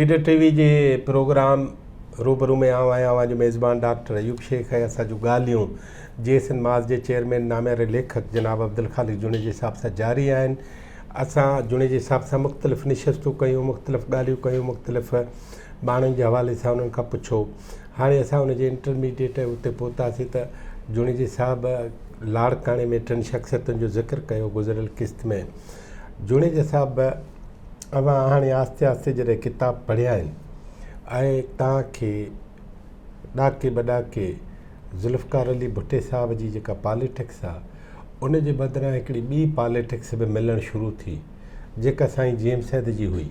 Leader ٽي V جي programme روبرو ۾ آئون آهيان اوهان جو ميزبان ڊاڪٽر ايوب شيخ ۽ اسان جون ڳالهيون جي ايس اين ماس جي چيئرمين نامياري ليکڪ جناب عبدالخالق جوڻيجي صاحب سان جاري آهن. اسان جوڻيجي صاحب سان مختلف نشستون ڪيون، مختلف ڳالهيون ڪيون، مختلف ماڻهن جي حوالي سان انهن کان پڇيو. هاڻي اسان ان جي انٽرميڊيٽ اتي پهتاسين ته جوڻيجي صاحب لاڙڪاڻي ۾ ٽن شخصيتن جو ذڪر ڪيو گذريل قسط ۾ جوڻيجي صاحب اوهان هاڻي آهستي آهستي جڏهن ڪتاب پڙهيا آهن ۽ توهان کي ڏاڪي به ڏاڪي ذوالفقار علي ڀٽي صاحب جي جيڪا پاليٽڪس آهي ان جي بدران هڪڙي ٻي پاليٽڪس به ملڻ شروع ٿي جيڪا سائين جي ايم سيد جي هئي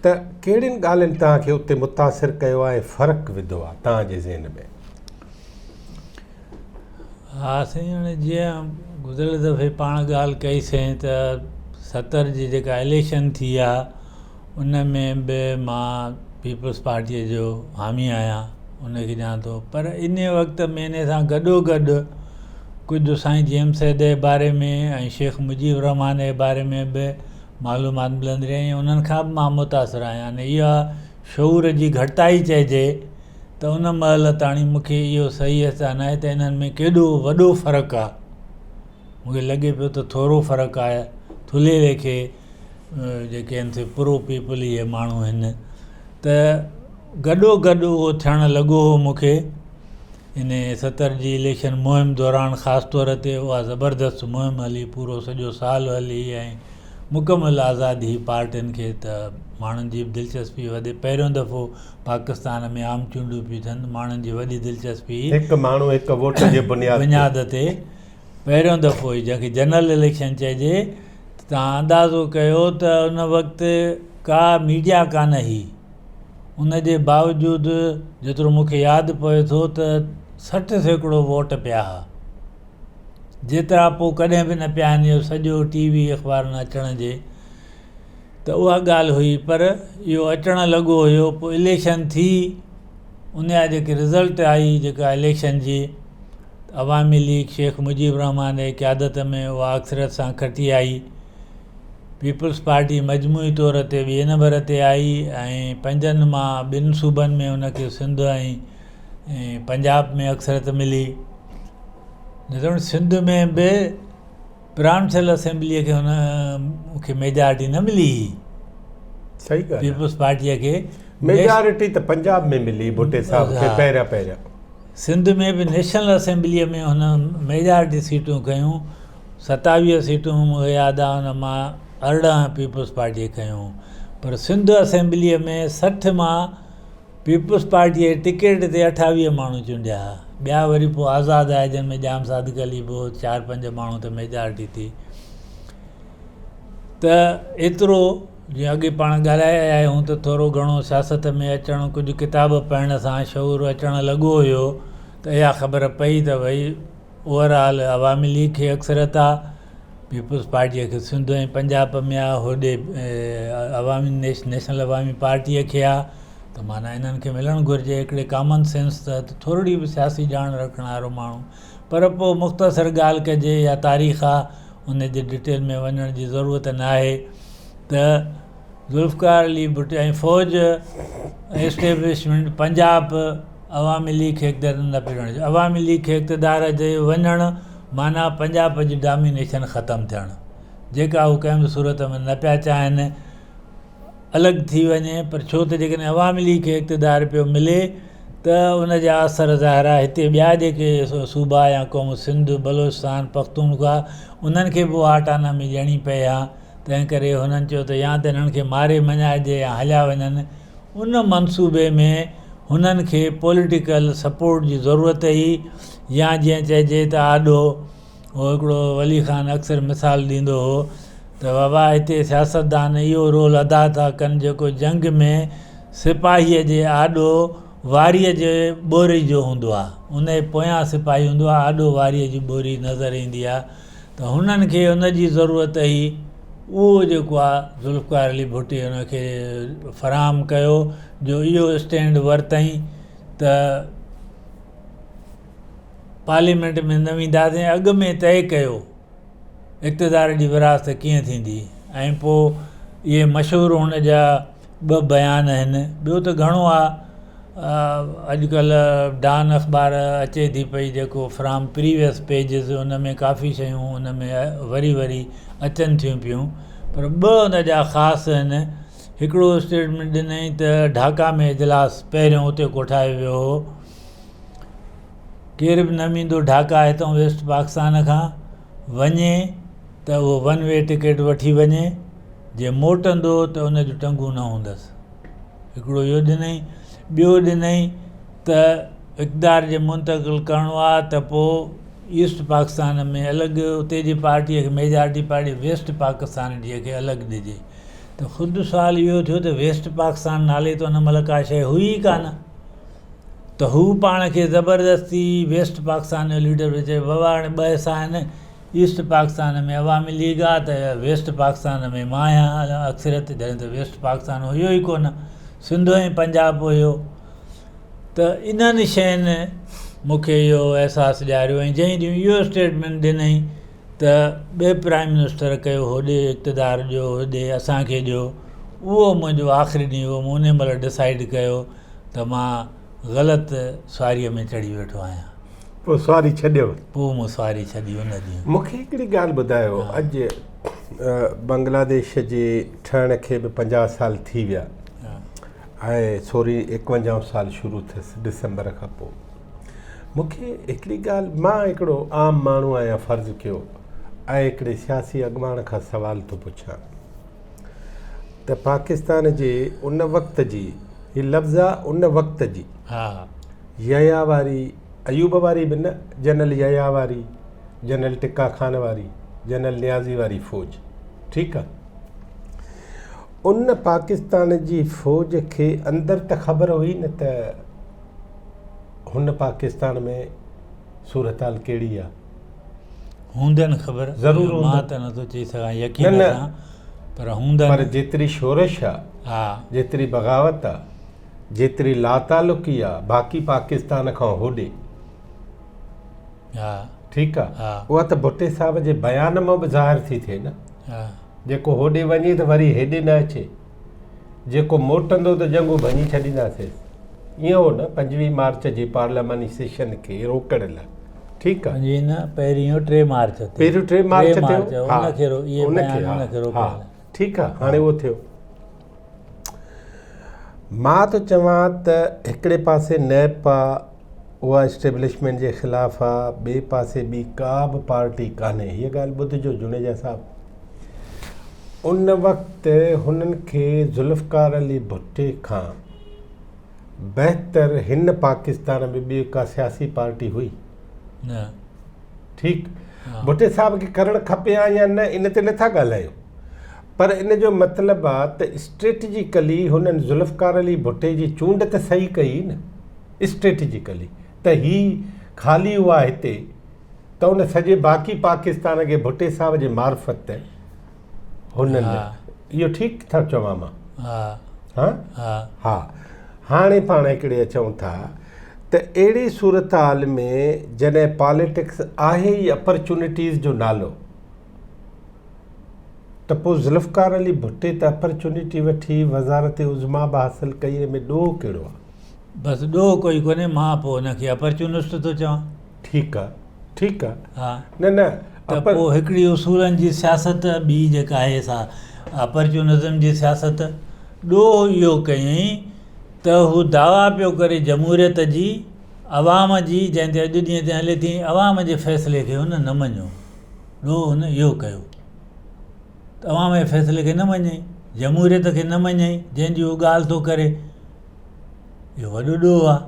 ته ڪهڙين ڳالهين توهان کي اتي متاثر ڪيو آهي ۽ فرق وڌو آهي توهان جي ذهن ۾؟ ها سائين هاڻي جيئن گذريل دفعي پاڻ ڳالهه ڪئي سين ته ستر جي جيڪا اليڪشن ٿي آ ان ۾ به مان پيپلز پارٽيء جو حامي آهيان ان کي ڄاڻان ٿو پر ان وقت ۾ ان سان گڏو گڏ ڪجهه سائين جي ايم سيد جي باري ۾ ۽ شيخ مجيب الرحمان جي باري ۾ به معلومات ملندي رهي ۽ انهن کان به مان متاثر آهيان ۽ اها شعور جي گهٽتائي چئجي ته ان مهل تاڻي مون کي اهو صحيح احساس ناهي ته انهن ۾ ڪيڏو وڏو فرق آهي مون کي لڳي پيو ته ٿورو فرق آهي ٿلهي ليکي جيڪي آهن سي پرو پيپل اهي ماڻهو آهن ته گڏو گڏ اهو ٿيڻ لڳو هو مون کي ان ستر جي اليڪشن مهم دوران خاص طور تي اها زبردست مهم هلي پورو سڄو سال هلي ۽ مڪمل آزادي هئي پارٽين کي ته ماڻهن جي به دلچسپي وڌي پهريون دفعو پاڪستان ۾ عام چونڊون پيون ٿين ماڻهن جي وڏي دلچسپي هڪ ماڻهو هڪ ووٽ جي بنياد بنياد تي پهريون دفعو هئي جنهن کي جنرل اليڪشن چئجي ته تان اندازو ڪيو ته ان وقت ڪا ميڊيا ڪانه هئي ان جي باوجود جيترو مون کي ياد پوي ٿو ته 60% ووٽ پيا ها جيترا پوء ڪڏهن به نه پيا آهن اهو سڄو ٽي وي اخبارن اچڻ جي ته اها ڳالهه هئي پر اهو اچڻ لڳو هيو پوء اليڪشن ٿي ان جا جيڪي رزلٽ آئي جيڪا اليڪشن جي عوامي ليگ شيخ مجيب الرحمان جي قيادت ۾ اها اڪثريت سان کٽي آئي پيپلز پارٽي مجموعي طور تي ٻئي نمبر تي آئي ۽ پنجن مان ٻن صوبن ۾ ان کي سنڌ ۽ پنجاب ۾ اڪثريت ملي. جيتوڻيڪ سنڌ ۾ به پرانشل اسيمبليء کي هن کي ميجارٽي نه ملي هئي. صحيح ڳالهه آهي. پيپلز پارٽيء کي ميجارٽي ته پنجاب ۾ ملي ڀٽي صاحب کي پهريان پهريان. سنڌ ۾ به نيشنل اسيمبليء ۾ هن ميجارٽي سيٽون کنيون. 27 سيٽون مون کي ياد آ ان مان 18 پيپلز پارٽيء کنيون پر سنڌ اسيمبليء ۾ 60 مان پيپلز پارٽيء جي ٽڪيٽ تي 28 ماڻهو چونڊيا ها. ٻيا وري پوء آزاد آيا جن ۾ ڄام صادق علي به هو چار پنج ماڻهو ته ميجارٽي ٿي ته ايترو جيئن اڳي پاڻ ڳالهائي آيا آهيون ته ٿورو گهڻو سياست ۾ اچڻ ڪجهه ڪتاب پڙهڻ سان شعور اچڻ لڳو هيو ته اها خبر پئي ته ڀئي اوور آل عوامي ليگ کي اڪثريت آ، پيپلز پارٽيء کي سنڌ ۽ پنجاب ۾ آ، هوڏي عوامي نيشنل عوامي پارٽيء کي آ ته معنيٰ انهن کي ملڻ گهرجي هڪڙي ڪامن سينس تحت ٿورڙي به سياسي ڄاڻ رکڻ وارو ماڻهو پر پوء مختصر ڳالهه ڪجي يا تاريخ آ ان جي ڊٽيل ۾ وڃڻ جي ضرورت ناهي ته ذوالفقار علي ڀٽي ۽ فوج ۽ اسٽيبلشمينٽ پنجاب عوامي ليگ کي اقتدار نه پئي ڏيڻ عوامي ليگ کي اقتدار جي وڃڻ معنيٰ پنجاب جي ڊامينيشن ختم ٿيڻ جيڪا هو ڪنهن به صورت ۾ نه پيا چاهين الڳ ٿي وڃي پر ڇو ته جيڪڏهن عوامي ليگ کي اقتدار پيو ملي ته ان جا اثر ظاهر آهي هتي ٻيا جيڪي صوبا يا قوم سنڌ بلوچستان پختونخوا انهن کي به اها آٽانامي ڏيڻي پئي ها تنهن ڪري هنن چيو ته يا ته هنن کي ماري مڃائجي يا هليا وڃن. ان منصوبي ۾ هنن کي پوليٽيڪل سپورٽ جي ضرورت هئي يا جيئن چئجي ته آڏو هو هڪڙو ولي خان اڪثر مثال ڏيندو هو ته بابا هتي سياستدان اهو رول ادا ٿا ڪن جيڪو جنگ ۾ سپاهيء جي آڏو واريء جي ٻوري جو هوندو آهي. ان جي پويان سپاهي هوندو آهي آڏو واريء جي ٻوري نظر ايندي آهي. ته هنن کي ان جي ضرورت هئي اهو جيڪو آ ذوالفقار علي ڀٽي ان کي فراهم ڪيو جو اهو اسٽينڊ ورتائين ته پارليامينٽ ۾ نه وينداسين اڳ ۾ طئي ڪيو اقتدار جي ورهاست ڪيئن ٿيندي ۽ پوء اهي مشهور هن جا ٻه بيان آهن ٻيو ته گهڻو آ اڄڪلهه ڊان اخبار اچي ٿي پئي جيڪو فرام پريويس پيجز ان ۾ ڪافي شيون ان ۾ وري وري اچن ٿيون پيون پر ٻه ان جا خاص آهن هڪڙو اسٽيٽمينٽ ڏنائين ته ڍاڪا ۾ اجلاس پهريون اتي ڪوٺايو ويو هو ڪير به نه ويندو ڍاڪا هتان ويسٽ پاڪستان کان وڃي ته اهو ون وي ٽڪيٽ وٺي وڃي جي موٽندو ته ان جون ٽنگون نه هوندس. هڪڙو اهو ڏنائين. ٻيو ڏنائين ته اقتدار جي منتقل ڪرڻو آ ته پوء ايسٽ پاڪستان ۾ الڳ اتي جي پارٽيء کي ميجارٽي پارٽي ويسٽ پاڪستان جي کي الڳ ڏجي ته خود سوال اهو ٿيو ته ويسٽ پاڪستان نالي ته ان مهل ڪا شيء هئي ئي ڪانه ته هو پاڻ کي زبردستي ويسٽ پاڪستان جو ليڊر پيو چئي بابا هاڻي ٻه حصا آهن ايسٽ پاڪستان ۾ عوامي ليگ آ ته ويسٽ پاڪستان ۾ مان آهيان اڪثريت جڏهن ته ويسٽ پاڪستان هيو ئي ڪونه سنڌ ۽ پنجاب هيو ته انهن شين مون کي اهو احساس ڏياريو ۽ جنهن ڏينهن اهو اسٽيٽمينٽ ڏنائين ته ٻئي پرائم منسٽر ڪيو هوڏي اقتدار ڏيو هوڏي اسان کي ڏيو اهو منهنجو آخري ڏينهن هو مون ان مهل ڊسائيڊ ڪيو ته مان غلط سواريء ۾ چڙهي ويٺو آهيان. پوء سواري ڇڏيو؟ پوء مون سواري ڇڏي ان ڏينهن. مون کي هڪڙي ڳالهه ٻڌايو، اڄ بنگلاديش جي ٺهڻ کي به 50 سال ٿي ويا ۽ سوري ايڪونجاهون سال شروع ٿيس ڊسمبر کان پوء. مون کي هڪڙي ڳالهه، مان هڪڙو عام ماڻهو آهيان فرض ڪيو ۽ هڪڙي سياسي اڳواڻ کان سوال ٿو پڇان ته پاڪستان جي ان وقت جي، هي لفظ آ ان وقت جي، يحيٰ واري، ايوب واري به نه، جنرل يحيٰ واري، جنرل ٽڪا خان واري، جنرل نيازي واري فوج، ٺيڪ آ، ان پاڪستان جي فوج کي اندر ته خبر هئي نه ته هن پاڪستان ۾ صورتحال ڪهڙي آ. هوندن خبر، ضرور هوندن. مان ته نٿو چئي سگهان يقين سان پر هوندن. پر جيتري شورش آ، جيتري بغاوت آ، جيتري لاتعلقي آ باقي پاڪستان کان هوڏي ٺيڪ آ اها ته ڀٽي صاحب جي بيان مان به ظاهر ٿي ٿئي نه جيڪو هوڏي وڃي ته وري هيڏي نه اچي جيڪو موٽندو ته ڄنگهون ڀڃي ڇڏينداسينس ائين هو نه 25 مارچ جي پارلياماني سيشن کي روڪڻ لاء ٺيڪ آ پنجويهه نه پهريون 3 مارچ تي پهريون 3 مارچ تي ان کي اهي بيان ان کي روڪڻ لاء ٺيڪ آ هاڻي اهو ٿيو مان ٿو چوان ته هڪڙي پاسي نيپ آ اها اسٽيبلشمينٽ جي خلاف آ ٻئي پاسي ٻي ڪا به پارٽي ڪانهي هيء ڳالهه ٻڌجو جوڻيجا صاحب ان وقت هنن کي ذوالفقار علي ڀٽي کان بهتر هن پاڪستان ۾ ٻي ڪا سياسي پارٽي هئي نه ٺيڪ ڀٽي صاحب کي ڪرڻ کپي ها يا نه ان تي نٿا ڳالهايون پر ان جو مطلب آ ته اسٽريٽجيڪلي هنن ذوالفقار علي ڀٽي جي چونڊ ته صحيح ڪئي نه اسٽريٽجيڪلي ته هي خالي هئا هتي ته ان سڄي باقي پاڪستان کي ڀٽي صاحب جي معرفت هنن اهو ٺيڪ ٿا چوان مان ها ها هاڻي پاڻ هڪڙي اچون ٿا ته اهڙي صورتحال ۾ جڏهن پاليٽڪس آهي ئي اپرچونٽيز جو نالو ته پوء ذوالفقار علي ڀٽي ته اپرچونٽي وٺي وزارت عظميٰ به حاصل ڪئي ان ۾ ڏوهه ڪهڙو آ؟ بس ڏوهه ڪوئي ڪونهي مان پوء ان کي اپرچونسٽ ٿو چوان. ٺيڪ آ ٺيڪ آ ها نه نه ته پوء هڪڙي اصولن جي سياست ٻي جيڪا آهي سا اپرچونزم جي سياست. ڏوهه اهو ڪيائين ته هو دعويٰ پيو ڪري جمهوريت جي عوام جي جنهن تي اڄ ڏينهن تائين هلي ٿي عوام جي فيصلي کي هن نه مڃيو. ڏوهه هن اهو ڪيو ته عوام جي فيصلي کي نه مڃيائين، جمهوريت کي نه مڃيائين، جنهن جي هو ڳالهه ٿو ڪري، اهو وڏو ڏوهه آهي.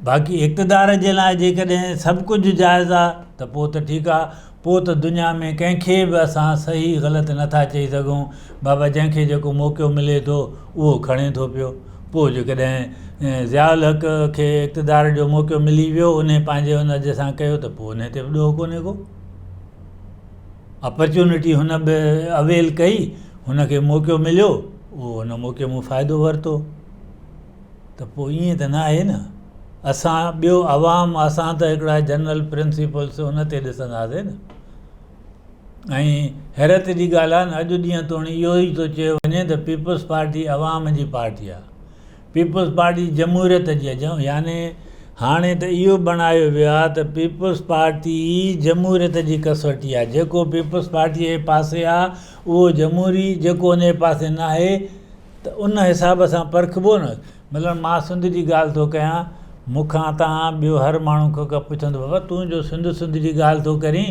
باقي اقتدار جي لاء جيڪڏهن سڀ ڪجهه جائز آهي ته پوء ته ٺيڪ آهي، پوء ته دنيا ۾ ڪنهن کي به اسان صحيح غلط نٿا چئي سگهون، بابا جنهن کي جيڪو موقعو ملي ٿو اهو کڻي ٿو پيو. پوء جيڪڏهن ضياء الحق کي اقتدار جو موقعو ملي ويو، انهي پنهنجي ان جي سان ڪيو ته پوء انهي تي به ڏوهه ڪونهي ڪو. اپرچونٽي هن به اويل ڪئي، هن کي موقعو مليو، اهو ان موقعي مون فائدو ورتو ته پوء ائين ته نه آهي نه. اسان ٻيو عوام اسان ته هڪڙا جنرل پرنسپلس ان تي ڏسنداسين نه. ۽ حيرت جي ڳالهه آهي نه اڄ ڏينهن توڻي اهو ئي ٿو چيو وڃي ته پيپلز پارٽي عوام جي پارٽي آهي. پيپلز پارٽي جمهوريت جي آهي يعني هاڻي ته اهو بڻايو ويو آهي ته پيپلز پارٽي ئي جمهوريت جي ڪسوٽي آهي جيڪو پيپلز پارٽي جي پاسي آهي اهو جمهوري جيڪو ان جي پاسي نه آهي ته ان حساب سان پرکبو نه مطلب مان سنڌ جي ڳالهه ٿو ڪيان مون کان تان ٻيو هر ماڻهو کان پڇندو بابا تون جو سنڌ سنڌ جي ڳالهه ٿو ڪرين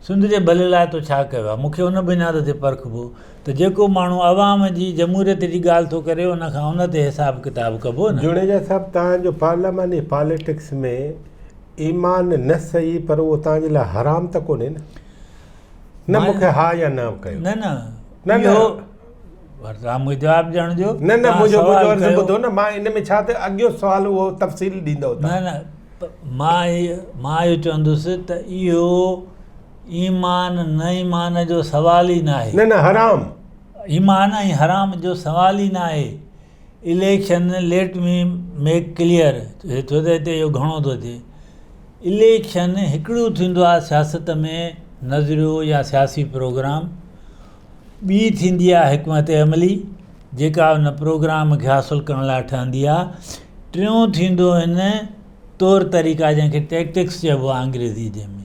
سنڌ جي ڀلي لاء تو ڇا ڪيو آهي مون کي ان بنياد تي پرکبو ته جيڪو ماڻهو عوام جي جمهوريت جي ڳالهه ٿو ڪري ان کان ان تي حساب ڪتاب ڪبو نه. جوڻيجا صاحب توهان جو پارلياماني پاليٽڪس ۾ ايمان نه سهي پر اهو توهان جي لاء حرام ته ڪونهي نه؟ نه مون کي ها يا نه ڪيو. نه نه نه نه اهو توهان مون کي جواب ڏيڻ ڏيو. نه نه منهنجو منهنجو عرض ٻڌو نه مان ان ۾ ڇا ته اڳيون سوال اهو تفصيل ڏيندؤ نه نه مان مان اهو چوندس ته اهو ايمان نه ايمان جو سوال ئي ناهي. نه نه حرام. ايمان ۽ حرام جو سوال ئي ناهي. Election let me make clear ڇو ته هتي اهو گهڻو ٿو ٿئي. اليڪشن هڪڙو ٿيندو آهي سياست ۾ نظريو يا سياسي پروگرام ٻي ٿيندي آهي حڪمت عملي جيڪا ان پروگرام کي حاصل ڪرڻ لاء ٺهندي آهي ٽيون ٿيندو هن طور طريقا جنهن کي ٽيڪٽڪس چئبو آهي انگريزي جنهن ۾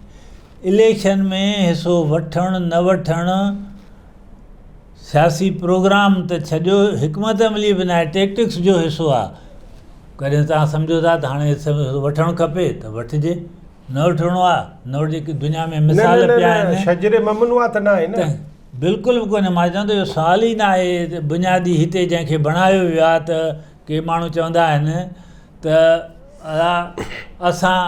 اليڪشن ۾ حصو وٺڻ نه وٺڻ سياسي پروگرام ته ڇڏيو حڪمت عملي به ناهي ٽيڪٽڪس جو حصو آهي ڪڏهن توهان سمجهو ٿا ته هاڻي حصو وٺڻ کپي ته وٺجي نه وٺڻو آهي نه وٺجي دنيا ۾ مثال پيا آهن شجر ممنوع ته ناهي نه بلڪل به ڪونهي مان چوان ٿو اهو سوال ئي ناهي بنيادي هتي جنهن کي بڻايو ويو آهي ته ڪي ماڻهو چوندا آهن ته ادا اسان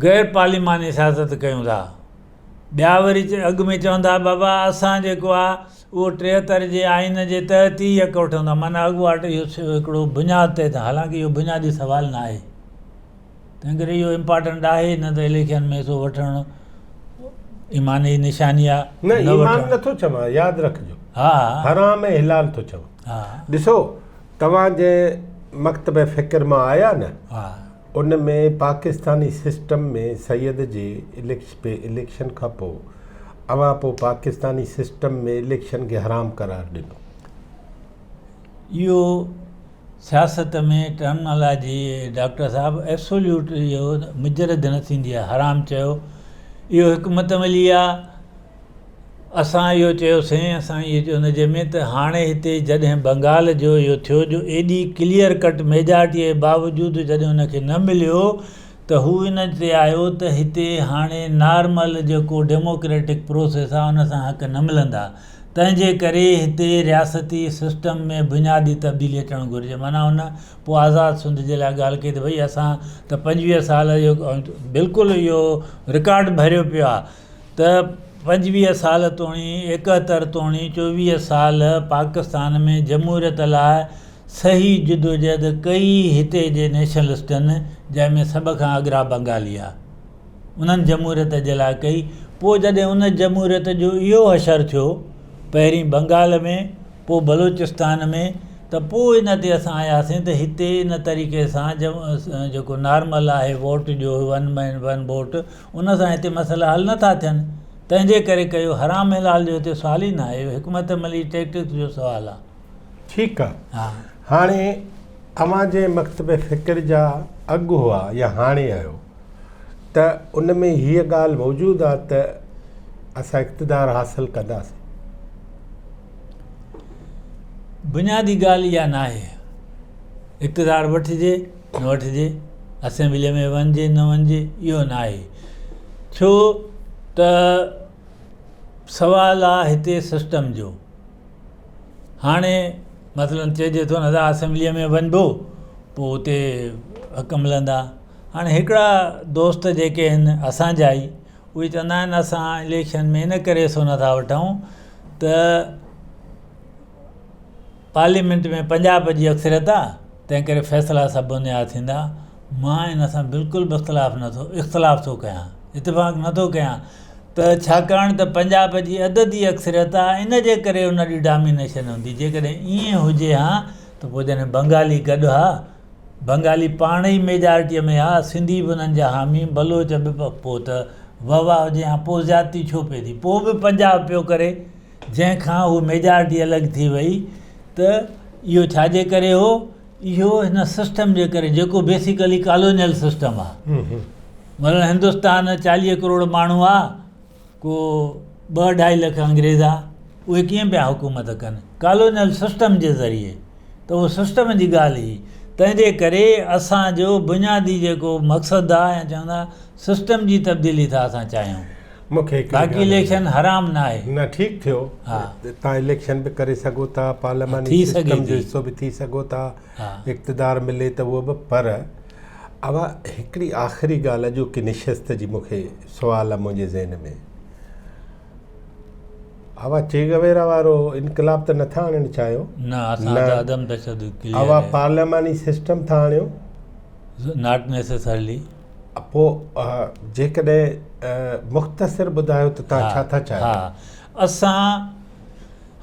غير پارليماني سياست ڪيون ٿا ٻيا وري اڳ ۾ چوندا بابا اسان جيڪو آهي اهو 73 جي آئين جي تحت ئي حق وٺون ٿا معنيٰ اڳواٽ اهو هڪڙو بنياد تي حالانڪه اهو بنيادي سوال نه آهي تنهن ڪري اهو امپارٽنٽ آهي نه ته اليڪشن ۾ حصو وٺڻ ايمان جي نشاني آهي نه ايمان نٿو چوان ياد رکجو ها حرام ۽ حلال ٿو چوان ها ڏسو توهان جنهن مڪتب فڪر مان آيا نه ها ان ۾ پاڪستاني سسٽم ۾ سيد جي اليڪشن کان پوء اوهان پوء پاڪستاني سسٽم ۾ اليڪشن کي حرام قرار ڏنو. اهو سياست ۾ ٽرمنالاجي ڊاڪٽر صاحب ايبسوليوٽ اهو مجرد نه ٿيندي آهي حرام چيو اهو حڪمت عملي آهي اسان اهو چيوسين اسان اهو چيو ان جي ۾ ته هاڻي هتي جڏهن بنگال جو اهو ٿيو جو ايڏي ڪليئر ڪٽ ميجارٽي جي باوجود جڏهن ان کي نه مليو ته هو ان تي آيو ته هتي هاڻي نارمل جيڪو ڊيموڪريٽڪ پروسيس آهي ان سان حق نه ملندا تنهن جي ڪري هتي رياستي سسٽم ۾ بنيادي تبديلي اچڻ گهرجي معنيٰ ان پوء آزاد سنڌ جي لاء ڳالهه ڪئي ته ڀئي اسان ته 25 سال اهو بلڪل اهو رڪارڊ ڀريو پيو آهي ته 25 سال توڻي 71 توڻي 24 سال پاڪستان ۾ جمهوريت لاء صحيح جدوجهد ڪئي هتي جي نيشنلسٽن جنهن ۾ سڀ کان اڳرا بنگالي ها انهن جمهوريت جي لاء ڪئي پوء جڏهن ان جمهوريت جو اهو حشر ٿيو پهرين بنگال ۾ پوء بلوچستان ۾ ته پوء ان تي اسان آياسين ته هتي ان طريقي سان جيڪو نارمل آهي ووٽ جو ون مين ون ووٽ ان سان هتي مسئلا حل نه ٿا ٿين، تنهن جي ڪري ڪيو حرام حلال جو هتي سوال ئي ناهي، اهو حڪمت عملي ٽيڪٽڪس جو سوال آ. ٺيڪ آ هاڻي اوهان جنهن مڪتب فڪر جا اڳ هئا يا هاڻي آهيو ته ان ۾ هيء ڳالهه موجود آ ته اسان اقتدار حاصل ڪنداسين. بنيادي ڳالهه اها ناهي. اقتدار وٺجي نه وٺجي، اسيمبليء ۾ وڃجي نه وڃجي اهو ناهي. ڇو ته سوال آ هتي سسٽم جو. هاڻي مثلاً چئجي ٿو نه ته اسيمبليء ۾ وڃبو پوء اتي حق ملندا. هاڻي هڪڙا دوست جيڪي آهن اسان جا ئي اهي چوندا آهن اسان اليڪشن ۾ ان ڪري حصو نٿا وٺون ته پارليامينٽ ۾ پنجاب جي اڪثريت آ تنهن ڪري فيصلا سڀ ان جا ٿيندا مان ان سان بلڪل به اختلاف نٿو اختلاف ٿو ڪيان اتفاق نٿو ڪيان ته ڇاڪاڻ ته پنجاب جي عددي اڪثريت آ ان جي ڪري ان جي ڊامينيشن هوندي جيڪڏهن ائين هجي ها ته پوء جڏهن بنگالي گڏ ها بنگالي پاڻ ئي ميجارٽيء ۾ ها سنڌي به انهن جا حامي بلوچ به پوء ته وهه واهه هجي ها پوء زيادتي ڇو پئي ٿي پوء به پنجاب پيو ڪري جنهن کان هو ميجارٽي الڳ ٿي وئي ته اهو ڇا جي ڪري هو اهو هن سسٽم جي ڪري جيڪو بيسيڪلي ڪالونيل سسٽم آ مطلب هندستان 40 ڪروڙ ماڻهو آ ڪو ٻه اڍائي لک انگريز آ اهي ڪيئن پيا حڪومت ڪن ڪالونيل سسٽم جي ذريعي ته اهو سسٽم جي ڳالهه هئي تنهن جي ڪري اسان جو بنيادي جيڪو مقصد آ يا چوندا سسٽم جي تبديلي ٿا اسان چاهيون مون کي هڪڙي باقي ڳالهه اليڪشن حرام ناهي. نه ٺيڪ ٿيو ها. تان اليڪشن به ڪري سگهو ٿا پارلياماني ٿي سگهي سسٽم جو ٿي. حصو به ٿي سگهو ٿا ها. اقتدار ملي ته اهو به پر اها هڪڙي آخري ڳالهه اڄوڪي نشست جي مون کي سوال آ منهنجي ذهن ۾ اها چي گويرا وارو انقلاب ته نٿا آڻڻ چاهيو نه اسان نه ته عدم تشدد ڪليئر اها آهي. پارلياماني سسٽم ٿا آڻيو not necessarily. پوء جيڪڏهن مختصر ٻڌايو ته توهان ڇا ٿا چاهيو؟ ها اسان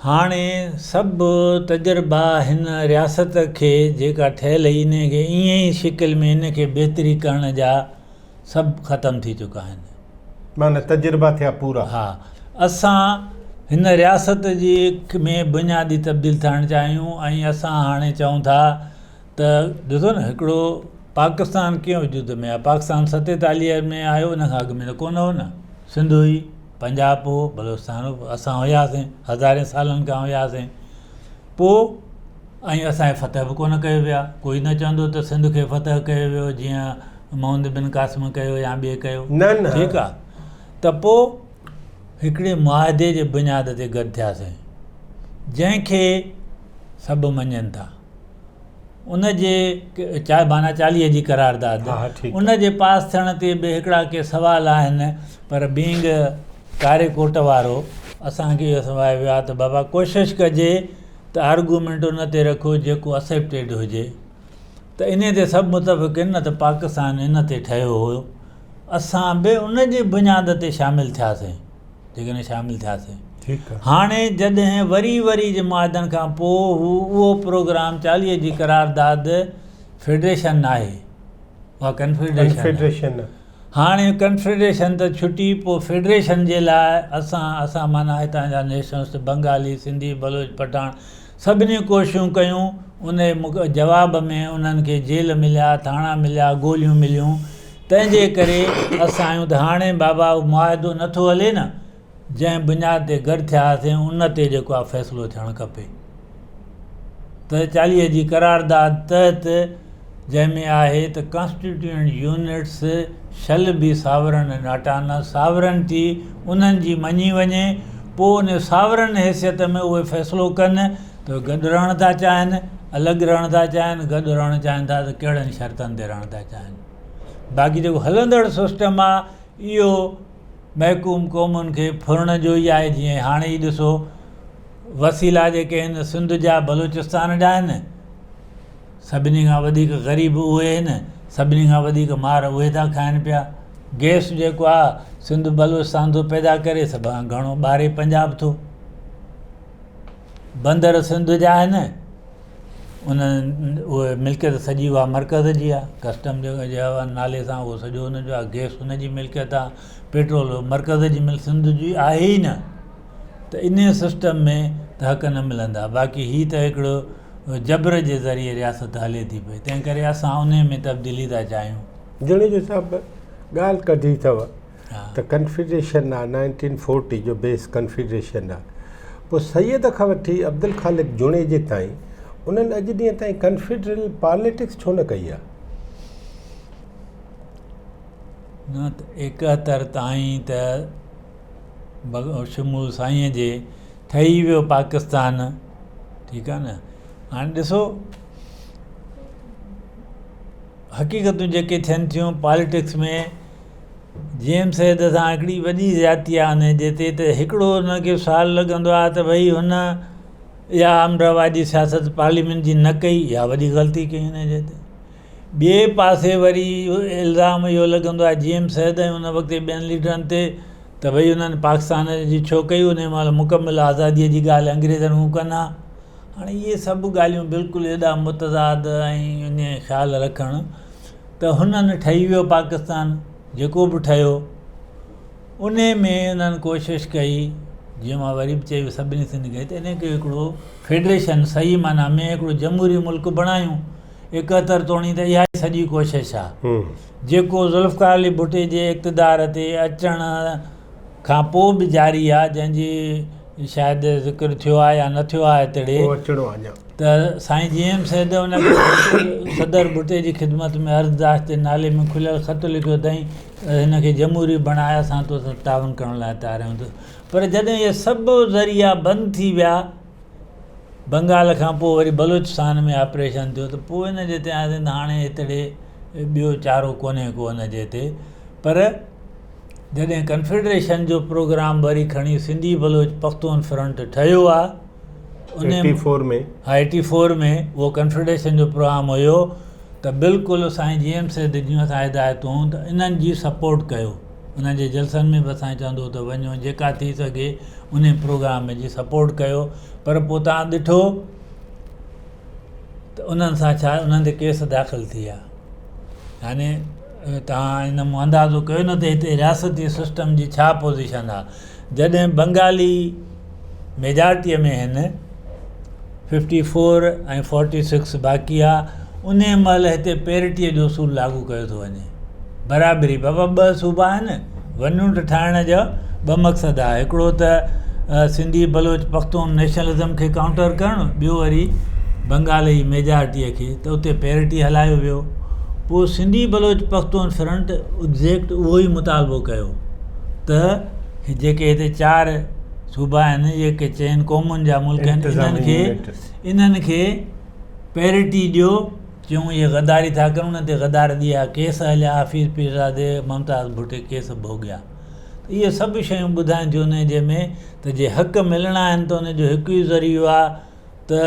هاڻي سڀ تجربا هن رياست کي جيڪا ٺهيل هئي ان کي ائين ئي شڪل ۾ ان کي بهتري ڪرڻ جا سڀ ختم ٿي چڪا آهن. معنيٰ تجربا ٿيا پورا. ها اسان هن رياست جي ۾ بنيادي تبديل ٿيڻ چاهيون ۽ اسان هاڻي چئون ٿا ته ڏسو نه هڪڙو پاڪستان ڪيئن وجود ۾ آيو پاڪستان 47 ۾ آيو ان کان اڳ ۾ ته ڪونه هو نه سنڌ هئي پنجاب هو بلوچستان هو اسان هياسين هزارين سالن کان هياسين پوء ۽ اسانکي فتح به ڪونه ڪيو ويا ڪوئي نه چوندو ته سنڌ کي فتح ڪيو ويو جيئن محمد بن قاسم ڪيو يا ٻئي ڪيو نه نه ٺيڪ آ ته پوء هڪڙي معاهدي جي بنياد تي گڏ ٿياسين جنهن کي سڀ مڃين ٿا ان جي معنيٰ 40 جي قرارداد ان جي پاس ٿيڻ تي به هڪڙا ڪي سوال آهن پر بينگ ڪاري ڪوٽ وارو اسان کي اهو سمجهايو ويو آهي ته بابا ڪوشش ڪجي ته آرگومينٽ ان تي رکو جيڪو اسيپٽيڊ هجي ته انهي تي سڀ متفق آهن نه ته پاڪستان ان تي ٺهيو هو اسان به ان جي بنياد تي شامل ٿياسين جيڪڏهن شامل ٿياسين. هاڻي جڏهن وري وري جي معاهدن کان پوء هو اهو پروگرام 40 جي قرارداد فيڊريشن ناهي اها ڪنفيڊريشن آهي. هاڻي ڪنفيڊريشن ته ڇٽي پوء فيڊريشن جي لاء اسان اسان معنيٰ هتان جا نيشنلسٽ بنگالي سنڌي بلوچ پٺاڻ سڀني ڪوششون ڪيون ان جواب ۾ انهن کي جيل مليا ٿاڻا مليا گوليون مليون تنهن جي ڪري اسان آهيون ته هاڻي بابا اهو معاهدو نه ٿو هلي نه جنهن بنياد تي گڏ ٿيا هئاسين ان تي جيڪو آهي فيصلو ٿيڻ کپي ته 40 جي قرارداد تحت جنهن ۾ آهي ته constituent units shall be sovereign and autonomous sovereignty انهن جي مڃي وڃي پوء ان ساورن حيثيت ۾ اهي فيصلو ڪن ته گڏ رهڻ ٿا چاهين الڳ رهڻ ٿا چاهين گڏ رهڻ چاهين ٿا ته ڪهڙن شرطن تي رهڻ ٿا چاهين باقي جيڪو هلندڙ سسٽم آهي اهو محڪوم قومن کي ڦرڻ جو ئي آهي جيئن هاڻي ئي ڏسو وسيلا جيڪي آهن سنڌ جا بلوچستان جا آهن سڀني کان وڌيڪ غريب اهي آهن سڀني کان وڌيڪ مار اهي ٿا کائن پيا گئس جيڪو آهي سنڌ بلوچستان ٿو پيدا ڪري سڀ کان گهڻو ٻاري پنجاب ٿو بندر سنڌ جا آهن ان اهي ملڪيت سڄي اها مرڪز جي آهي ڪسٽم جي نالي سان اهو سڄو ان جو آهي گئس ان جي ملڪيت آهي پيٽرول مرڪز جي مل سنڌ جي آهي ئي نه ته ان سسٽم ۾ ته حق نه ملندا باقي هي ته هڪڙو جبر جي ذريعي رياست هلي ٿي پئي تنهن ڪري اسان ان ۾ تبديلي ٿا چاهيون. جوڻيجو صاحب ڳالهه ڪڍي اٿو ته ڪنفيڊريشن آ 1940 جو بيس ڪنفيڊريشن آ پوء سيد کان وٺي عبدالخالق جوڻيجي تائين انهن اڄ ڏينهن تائين ڪنفيڊرل پاليٽڪس ڇو نه ڪئي آ؟ نه ته 71 تائين ته شمول سائينء جي ٺهي ويو پاڪستان ٺيڪ آ نه هاڻي ڏسو حقيقتون جيڪي ٿين ٿيون پاليٽڪس ۾ جي ايم سيد سان هڪڙي وڏي زيادتي آهي ان جي تي ته هڪڙو هن کي سوال لڳندو آهي ته ڀئي هن اها عام رواجي سياست پارليامينٽ جي نه ڪئي اها وڏي غلطي ڪئي هن جي تي ٻئي پاسي وري الزام اهو لڳندو آهي جي ايم سيد ۽ ان وقت جي ٻين ليڊرن تي ته ڀئي انهن پاڪستان جي ڇو ڪئي ان مهل مڪمل آزاديء جي ڳالهه انگريزن کان ڪن ها هاڻي اهي سڀ ڳالهيون بلڪل ايڏا متضاد ۽ ان خيال رکڻ ته هنن ٺهي ويو پاڪستان جيڪو به ٺهيو. انهي ۾ انهن ڪوشش ڪئي، جيئن مان وري به چئي ويس سڀني سنڌين کي ته انهي کي هڪڙو فيڊريشن صحيح معنيٰ ۾ هڪڙو جمهوري ملڪ بڻايون. 71 توڻي ته اها ئي سڄي ڪوشش آ. جيڪو ذوالفقار علي ڀٽي جي اقتدار تي اچڻ کان پوء به جاري آ، جنهن جي شايد ذڪر ٿيو آ يا نه ٿيو آ هتڙي. اهو اچڻو آ اڃا. ته سائين جي ايم سيد ان کي صدر ڀٽي جي خدمت ۾ عرضداشت جي نالي ۾ کليل خط لکيو اٿائين ته هن کي جمهوري بڻائي اسان تو سان تعاون ڪرڻ لاء تيار آهيون ته پر جڏهن اهي سڀ ذريعا بند ٿي ويا بنگال کان پوء وري بلوچستان ۾ آپريشن ٿيو ته پوء ان جي تي آياسين ته هاڻي هتڙي ٻيو چارو ڪونهي ڪو ان جي تي پر جڏهن ڪنفيڊريشن جو پروگرام وري کڻي سنڌي بلوچ پختون فرنٽ ٺهيو آ ان ايٽي فور ۾ ها ايٽي فور ۾ اهو ڪنفيڊريشن جو پروگرام هيو ته بلڪل سائين جي ايم سيد جون اسان هدايتون ته انهن جي سپورٽ ڪيو انهن جي جلسن ۾ به اسان چوندو هو ته وڃو جيڪا ٿي سگهي ان پروگرام جي سپورٽ ڪيو پر پوء تان ڏٺو ته انهن سان ڇا انهن تي ڪيس داخل ٿي ويا يعني توهان ان مان اندازو ڪيو نه ته هتي رياستي سسٽم جي ڇا پوزيشن آهي جڏهن بنگالي ميجارٽيء ۾ هن 54 ۽ 46 باقي آ ان مهل هتي پيرٽيء جو اصول لاڳو ڪيو ٿو وڃي برابري بابا ٻه صوبا آهن ون يونٽ ٺاهڻ جا ٻه مقصد آ هڪڙو ته سنڌي بلوچ پختون نيشنلزم کي ڪائونٽر ڪرڻ ٻيو وري بنگال جي ميجارٽيء کي ته اتي پيرٽي هلايو ويو پوء سنڌي بلوچ پختون فرنٽ اگزيڪٽ اهو ئي مطالبو ڪيو ته جيڪي هتي چار صوبا آهن جيڪي چئن قومن جا ملڪ آهن انهن کي انهن کي پيرٽي ڏيو چيون اهي غداري ٿا ڪن انهن تي غدار جي ڪيس هليا حفيظ پيرزادي ممتاز ڀٽي ڪيس ڀوڳيا ته اهي سڀ شيون ٻڌائين ٿيون ان جي ۾ ته جي حق ملڻا آهن ته ان جو هڪ ئي ذريعو آهي ته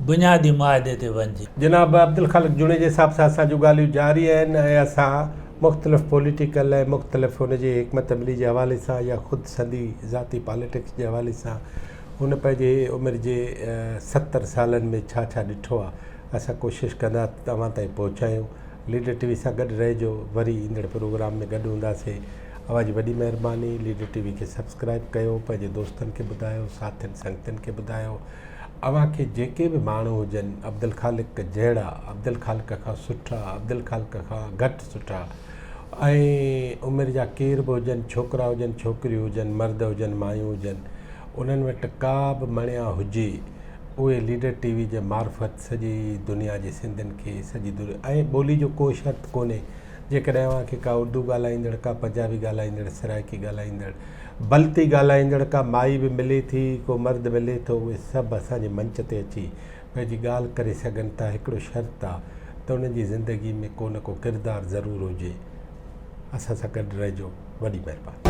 بنيادي معاهدي تي وڃجي. جناب عبدالخالق جوڻيجي صاحب سان اسان جون ڳالهيون جاري آهن ۽ اسان مختلف پوليٽيڪل ۽ مختلف ان جي حڪمت عملي جي حوالي سان يا خود سندي ذاتي پاليٽڪس جي حوالي سان هن پنهنجي عمر جي 70 سالن ۾ ڇا ڇا ڏٺو آهي اسان ڪوشش ڪندا ته اوهان تائين پهچايون. ليڊر ٽي وي سان گڏ رهجو وري ايندڙ پروگرام ۾ گڏ هونداسين اوهان جي وڏي مهرباني ليڊر ٽي وي کي سبسڪرائب ڪيو پنهنجي دوستن کي ٻڌايو ساٿين سنگتين کي ٻڌايو اوهان کي جيڪي به ماڻهو هجن عبدالخالق جهڙا عبدالخالق کان سٺا عبدالخالق کان گهٽ سٺا ۽ عمر جا ڪير به هجن ڇوڪرا هجن ڇوڪريون هجن مرد هجن مايون هجن انهن وٽ ڪا به مڻيا هجي اهي ليڊر ٽي وي جي معرفت سڄي دنيا جي سنڌين کي سڄي دنيا ۽ ٻولي جو ڪو شرط ڪونهي جيڪڏهن اوهان کي ڪا اردو ڳالهائيندڙ ڪا پنجابي ڳالهائيندڙ سرائيڪي ڳالهائيندڙ بلتي ڳالهائيندڙ ڪا مائي به ملي ٿي ڪو مرد ملي ٿو اهي سڀ اسان جي منچ تي اچي پنهنجي ڳالهه ڪري سگهن ٿا هڪڙو شرط آ ته انهن جي زندگي ۾ ڪو نه ڪو ڪردار ضرور هجي اسان سان گڏ رهجو وڏي مهرباني.